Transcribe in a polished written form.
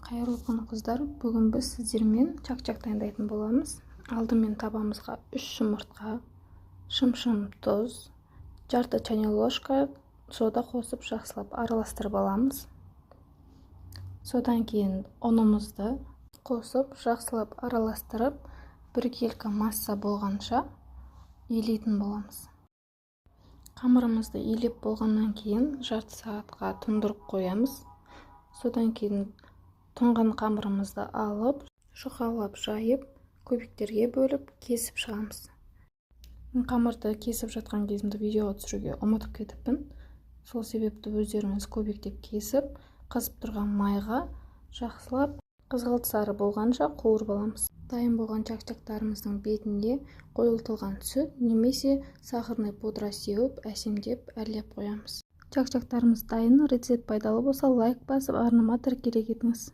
Қайырлы күн, қыздар! Бүгін біз сіздермен чак-чак дайындайтын боламыз. Алдымен табамызға 3 жұмыртқа, шымшым тұз, жарты чайный ложка сода қосып, жақсылап араластырып аламыз. Содан кейін ұнымызды қосып, жақсылап араластырып, біркелкі масса болғанша илейтін боламыз. Қамырымызды илеп болғаннан кейін жарты сағатқа тұндырып қоямыз. Содан кейін тұнған қамырымызды алып, жұқалап жайып, кубиктерге бөліп, кесіп шығамыз. Мен қамырды кесіп жатқан кезімде видеоға түсіруге ұмытып кетіппін. Сол себепті өздеріңіз кубиктеп кесіп, қызып тұрған майға жақсылап қызғылт сары болғанша қуырып аламыз. Дайын болған чак-чактарымыздың бетіне қойылтылған сүт немесе сахарный пудра сеуіп, әсемдеп, әрлеп қоямыз. Чак-чактарымыз дайын. Рецепт пайдалы болса, лайк басып, арнама тіркеле кетіңіз.